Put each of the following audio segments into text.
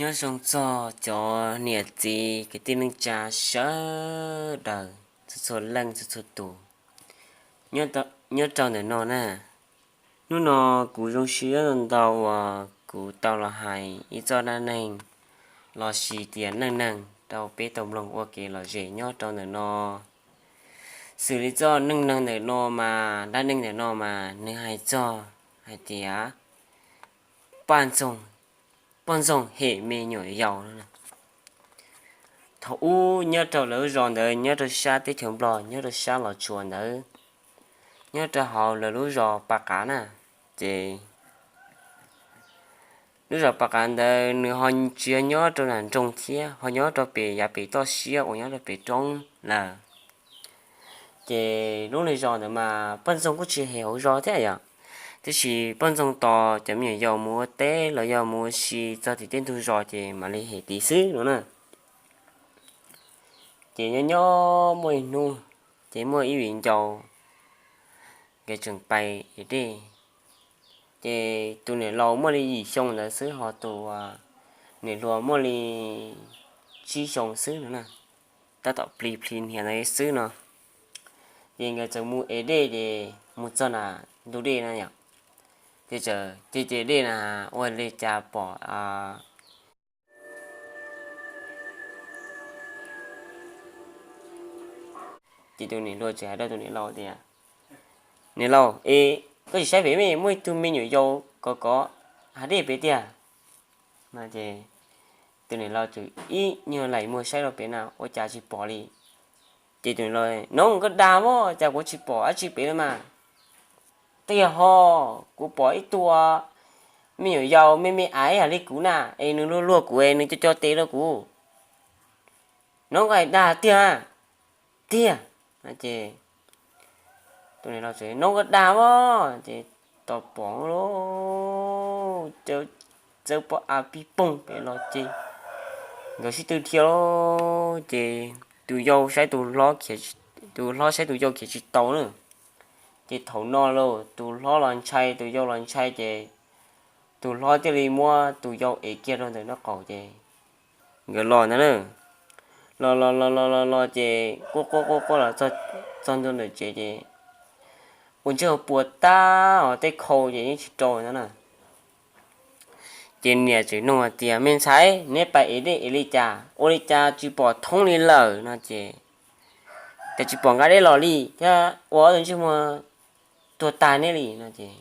Nyob zoo txog cov niam txiv kwv tij neej tsa sawv daws txhua txhua leej txhua txhua tus nyob rau ntawm no na. Hnub no kuv zoo siab ntau uas kuv tau los hais ib txoj dab neeg los sis tias neej neeg rau peb tau mloog ua kev lom zem nyob rau ntawm no. Xws li txoj neej neeg ntawm no mas, dab neeg ntawm no mas nws hais txog hais tias poj ntxoog, poj ntxoog hem me nyuam yaus no. Thaum ub nyob rau lawv lub zos ntawd nyob rau sab teb chaws Nplog nyob rau sab Los Tsuas ntawd, nyob rau hauv lawv lub zos Pas Qav na. Ces lub zos Pas Qav ntawd nws ho tsis yog nyob rau nram nroog thiab, ho nyob rau pem yav pem toj siab uas nyob rau pem roob lawm. Ces lub niag zos ntawd mas poj ntxoog kuj tsis hem hauv zos thiab yom, tiam sis poj ntxoog tos cov me nyuam yaus mus ua teb los yog mus ua si txog tim tej ntug zos ces mam li hem tid xwb no na. Ces nyob nyob muaj ib hnub, ces muaj ib viv ncaus nkawd tseem pais ev dej. Ces tus niam laus muaj li yim xyoo ntawd xwb, ho tus niam hluas muaj li tsib xyoo xwb no na, tab tom plig plig hniav ntawd xwb no. Ces nkawd txawm mus ev dej ces mus txog nram ntug dej na yom, ces txawm ce ce dej na, ua li cas pom Ces tus niam hluas txawm hais rau tus niam laus tias, Niam laus, es koj tsis saib pem me, muaj ib tug me nyuam yaus kov kov hav dej pem tiag? Ces tus niam laus txawm ib nyuag laim muag saib rau pem na ua cas tsis pom li. Ces tus niam laus, Nob, koj dag mas, cas kuv tsis pom dab tsi pem li mas. Tiag ho, kuv pom ib tug me nyuam yaus me me ais ib yam li kuv na, es nws luag luag kuv es nws co co tes rau kuv. Nob, koj hais dag tiag? Tiag. Ces tus niam laus, Nob, koj dag mas. Ces tos pom lawm, txawb pob av pib poog pem los ces nkawd sib tw dhia lawm ces tus yau saib tus hlob, tus hlob saib tus yau khiav tsis tau na. Ces thaum no los tus hlob los ntshai tus yau los ntshai ces tus hlob thiaj li muab tus yau ev kiag rau ntawm nraub qaum ces nkawd los ntag na. Los los los los los los ces quaj quaj quaj quaj los txog ntua ntawm tsev ces ua ntsej ua puas tag os, tej khau ces yeej tsis rau ntag na. Ces niam txawm nug hais tias, Me ntxhais, neb pais ev dej ev li cas, ua li cas tsis pom thoob li lawm? No ces, Cas tsis pom nqa dej los li thiab, ua ob tug ntsej muag tuag tag neb li? No ces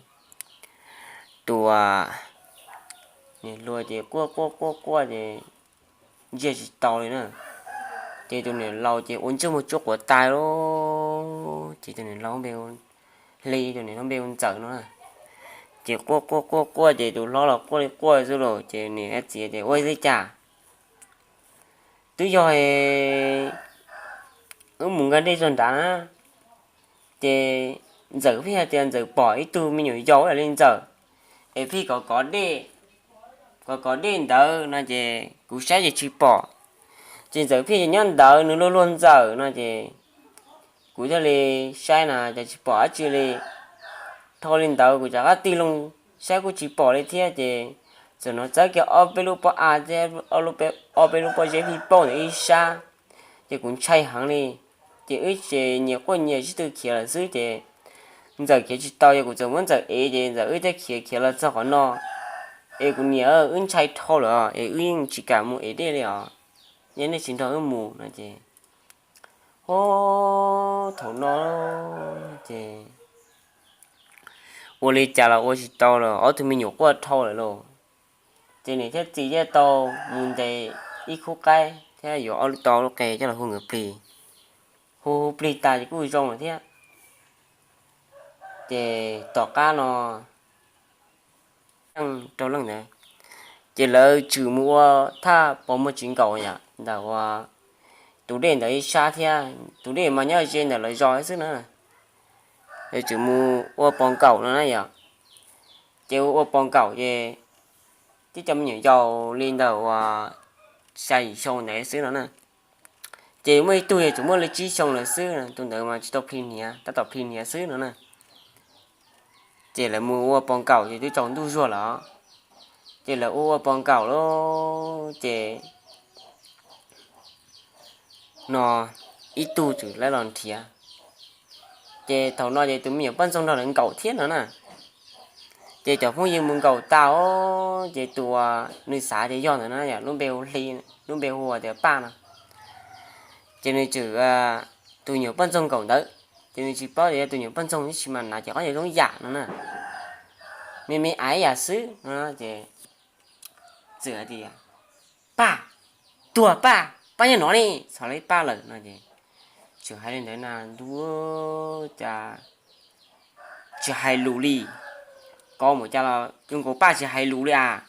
tus niam hluas ces quaj quaj quaj quaj ces ntsia tsis tau li na. Ces tus niam laus ces ua ntsej muag tsuab quav tag lawm ces tus niam laus npe, hli tus niam laus npe ua Ntxawm no na. Ces quaj quaj quaj quaj ces tus hlob los quaj li quaj xwb los ces niam txiv tias, Ua li cas? Twb yog wb mus nqa dej txog nrad na, ces Ntxawm pheej hais tias Ntxawm pom ib tug me nyuam yaus ib yam li Ntxawm es pheej kov kov dej, kov kov dej ntawd no ces kuv saib ces tsis pom. Ces Ntxawm pheej nyob ntawd, nws luag luag Ntxawm no ces kuv thiaj li saib na ces tsis pom dab tsi li. Dhau li ntawd kuv rov qab tig loo saib kuj tsis pom li thiab ces txawm hnov txawb kiag ob peb lub pob av thiab ob peb lub pob zeb pij pauj ntawm ib sab. Ces kuv ntshai heev li, ces wb ces nyias quaj nyias sib tw khiav lawm xwb ces Ntxawm khiav tsis tau ces kuv txawm muab Ntxawm ev ces Ntxawm wb thiaj khiav khiav los txog qhov no. Es kuv niam, wb ntshai dhau lawm es wb yeej tsis kam mus ev dej li os, yog nej tsis nrog wb mus no ces, ub, thaum no ces ua li cas los ua tsis tau lawm, ob tug me nyuam quaj dhau lawm lauj. Ces niam thiab txiv thiaj tau mus ntes ib khub qaib thiab yuav ob lub, tau lub qe coj los hu nkawd plig, hu hu plig tas ces kuj zoo lawm thiab. Ces tom qab no rau leej ntawd, ces lawv tshwm mus ua thaj pos muag tsis nkaum yom, ntawm ua tus dej ntawd ib sab thiab, tus dej mas nyob ze ntawm lawv zos xwb na. Lawv tshwm mus ua pos nkaum no na yom. Ces ua ua pos nkaum ces tib co me nyuam yaus li ntawm ua xya yim xyoo ntawd xwb no na. Ces muaj ib tug yog tseem muaj li tsib xyoo lawm xwb, tus ntawd mas tsis tau plig hniav, tab tom plig hniav xwb no na. Ces lawv mus ua pos nkaum ces twb tsaus ntuj zuag lawm. Ces lawv ua ua pov nkaus lawm ces no ib tug txawm lawv los nrhiav. Ces thaum no ces tus me nyuam poj ntxoog nrog lawv nkaum thiab no na. Ces cov phooj ywg mus nkaum tau, ces tus uas nws xav tias yog ntawd na yom, lub npe hu hli, lub npe hu tias Paj no. Ces nws txawm tus nyuam poj ntxoog nkaum ntawd, ces nws tsis paub tias yog tus nyuam poj ntxoog tab sis mas hnav cov qab yau zoo yam no na, me me ib yam xwb no ces txawm hais tias, Paj, tuag Paj, Paj nyob no ne, txhob li Paj lawm no ces txawm hais li ntawd na, ntuj, cas tsis hais lus li, kov mus cas los zoo nkaus Paj tsis hais lus li a.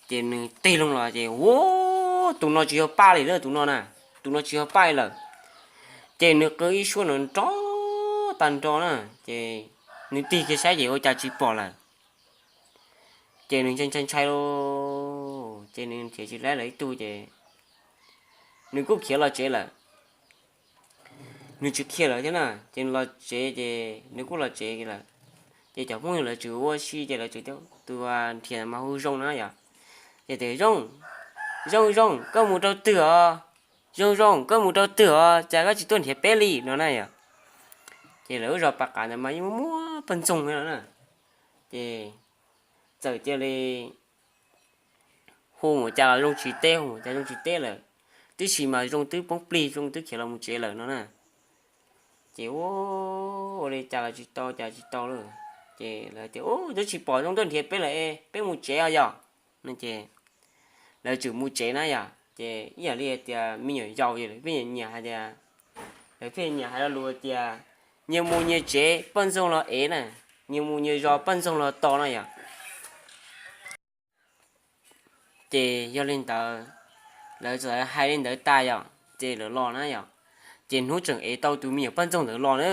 Ces nws tig loo los ces, ua, tus no tsis yog Paj li lawm, tus no na, tus no tsis yog Paj li lawm. Ces nws qw ib suab no nrov tag nrho na, ces nws tig kiag saib ces ua cas tsis pom lawm. Ces nws ntshai ntshai ntshai lauj, ces nws nrhiav tsis tau lawv ib tug ces nws kuj khiav los tsev lawm. Nws tsis khiav lawm thiab na, ces nws los tsev ces nws kuj los tsev lawm. Ces cov phooj ywg lawv tseem ua si ces lawv tseem, tus nrhiav mas hu Zoo na yom, ces tias, Zoo, Zoo, Zoo, koj mus rau twg os? Zoo, Zoo, koj mus rau twg os, cas koj tsis tuaj nrhiav peb li no na yom. Ces lawv lub zos Pas Qav ntawd mas yeej muaj muaj poj ntxoog no na. Ces txawm cia li hu mus cas los Zoo tsis teb, hu mus cas Zoo tsis teb lawm. Tab sis mas Zoo twb poob plig, Zoo twb khiav los mus tsev lawm no na. Ces ua, ua li cas los tsis tau, cas tsis tau lawm. Ces lawv tias, Ub, twb tsis pom Zoo tuaj nrhiav peb lawm es peb mus tsev os yom no ces lawv txawm mus tsev na yom. Ces ib yam li hais tias me nyuam yaus ces lawv pheej nyiam hais tias, lawv pheej nyiam hais lo lus tias, nyias mus nyias tsev poj ntxoog los ev na, nyias mus nyias zos poj ntxoog los tos no yom. Ces yog li ntawd, lawv txawm hais li ntawd tas yom, ces lawv los na yom. Ces hnub tseem ev tau tus me nyuam poj ntxoog ntawd los na.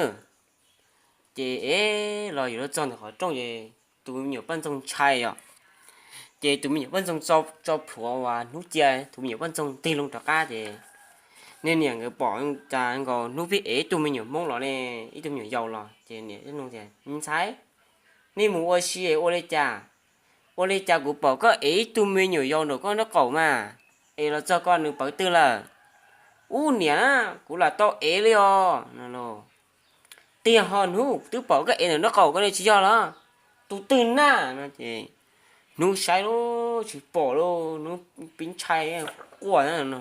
Ces ev los yuav luag txog ntawm qhov rooj ces tus me nyuam poj ntxoog ntshai yom. Ces tus me nyuam poj ntxoog tso plhuav uas hnub cia, tus me nyuam poj ntxoog tig loo rov qab ces niag niam nkawd pom cas nkaus hnub pib ev ib tug me nyuam Hmoob los ne, ib tug me nyuam yaus los ces niam tias, Ntxhais, nej mus ua si es ua li cas? Ua li cas kuv pom koj ev ib tug me nyuam yaus nraum koj nraub qaum mas, es los txog ko nws pawv twg lawm? Ub niam, kuv lam tau ev li os no. Tiag ho hnub, twb pom koj ev ntawm nraub qaum ko ne tsis yog los? Tus twg na no ces hnub saib lub tsis pom lub, hnub pib ntshai quaj no.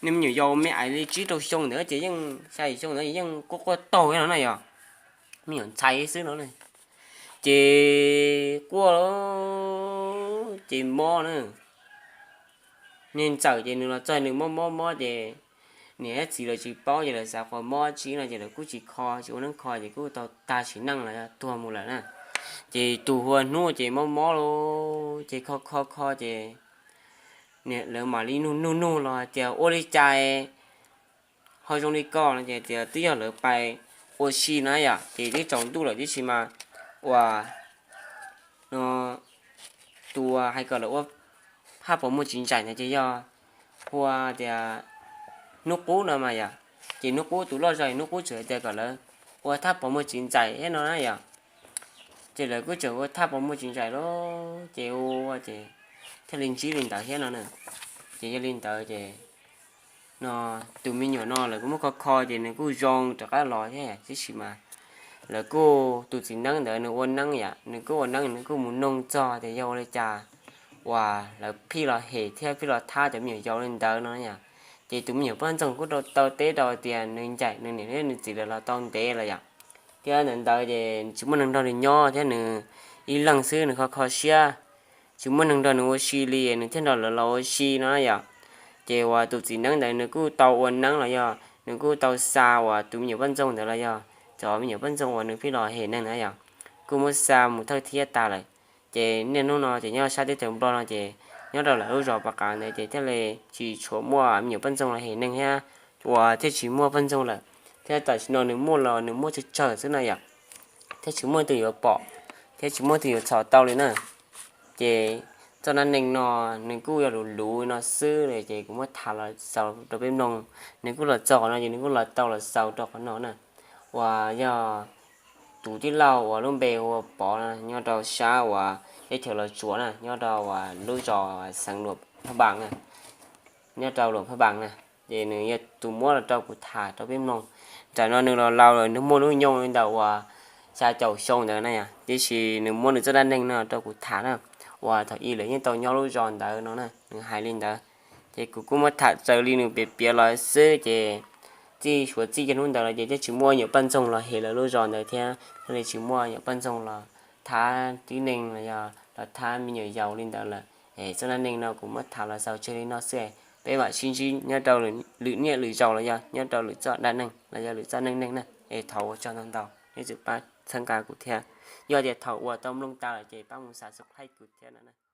Niag me nyuam yaus me ais li tsib rau xyoo ntawd ces yeej, xya yim xyoo ntawd ces yeej quaj quaj taug no na yom, me nyuam ntxhais xwb no. Ces quaj ces mob na. Niag ntxawm ces nws los txog nws mob mob mob ces niam thiab txiv lawv tsis paub ces lawv xav qhov mob tsis no ces lawv kuj tsis kho, tsis ua neeb kho ces kuj tau tag sim neej los yog tuag mus lawm na. Ces tus hu ua Hnub ces mob mob lawm ces kho kho kho ces lawv mam li nug nug nug los hais tias ua li cas ho zoo li ko no ces tias twb yog lawv pais ua si na yom, ces twb tsaus ntuj lawm tib si mas uas no tus hais kom lawv ua thaj pov muag txiv ntsaim ntawd ces yog hu ua tias Hnub Qub no mas yom. Ces Hnub Qub tus loj zog, Hnub Qub txawm hais tias kom lawv ua thaj pov muag txiv ntsaim thiab no na yom. Ces lawv kuj tseem ua thaj pov muag txiv ntsaim lawm ces ua ces thiaj li ntsib li ntawd thiab no na. Ces yog li ntawd ces no tus me nyuam no lawv kuj muab kho kho ces nws kuj zoo rov qab los thiab tiam sis mas lawv kuj, tus txiv neeb ntawd nws ua neeb yom, nws kuj ua neeb nws kuj mus noog txog tias yog ua li cas uas lawv pheej los hem thiab pheej los thab cov me nyuam yaus li ntawd no yom. Ces tus me nyuam poj ntxoog kuj tau teb rau tias nws ncaim nws niam thiab nws txiv lawv los tau ntev lawm yom, thiab ntawd ntawd ces tsis muaj neeg nrog nws nyob thiab nws ib leeg xwb nws kho kho siab, tsis muaj neeg nrog nws ua si li nws thiaj nrog lawv los ua si no yom. Ces uas tus txiv neeb ntawd nws kuj tau ua neeb los yog nws kuj tau xa uas tus me nyuam poj ntxoog ntawd los yog cov me nyuam poj ntxoog uas nws pheej los hem neeg na yom, kuj muab xa mus thawj thiab tas lawm. Ces niaj hnub no ces nyob sab teb chaws Nplog no ces nyob rau lawv lub zos Pas Qav ntawd ces thiaj li tsis tshua muaj me nyuam poj ntxoog los hem neeg thiab uas thiaj tsis muaj poj ntxoog lawm, thiab tam sim no nws muaj los nws muaj tsawg tsawg xwb na yom, thiab tsis muaj leej twg yuav pom thiab tsis muaj leej twg yuav txhom tau li na. Ces txoj dab neeg no nws kuj yog luv luv no xwb ces kuv muab tham los xaus rau peb mloog. Nws kuj los txog qhov no ces nws kuj los tau los xaus rau qhov no na, uas yog tus tij laug uas lub npe hu ua Pov no nyob rau sab uas teb chaws Los Tsuas na, nyob rau lub zos xeev Luam Phaj Npas na, nyob rau Luam Phaj Npas na. Ces nws yog tus muab los rau kuv tham rau peb mloog. Nram no nws los laus lawm, nws muaj hnub nyoog li ntawm uas xya caum xyoo ntawd na yom, tiam sis nws muab nws txoj dab neeg no rau kuv tham na, uas thaum ub lawv yeej tau nyob lub zos ntawd no na, nws hais li ntawd. Ces kuv kuj muab tham raws li nws piav piav los xwb. Ces txij suav txij hnub ntawd los ces twb tsis muaj nyuam poj ntxoog los hem lawv lub zos ntawd thiab, thiaj li tsis muaj nyuam poj ntxoog los thab tib neeg los yog los thab me nyuam yaus li ntawd lawm. Es txoj dab neeg no kuv muab tham los xaus tseg li no xwb. Peb mam sib ntsib nyob rau lwm niaj lwm zaus los yog nyob rau lwm txoj dab neeg los yog lwm txoj neej neeg na. Es thov ua tsaug ntau ntau nej txawm pab txhawb nqa kuv thiab. Yog tias thaum uas tau mloog tas lawm ces pab mus subscribe kuv thiab no na.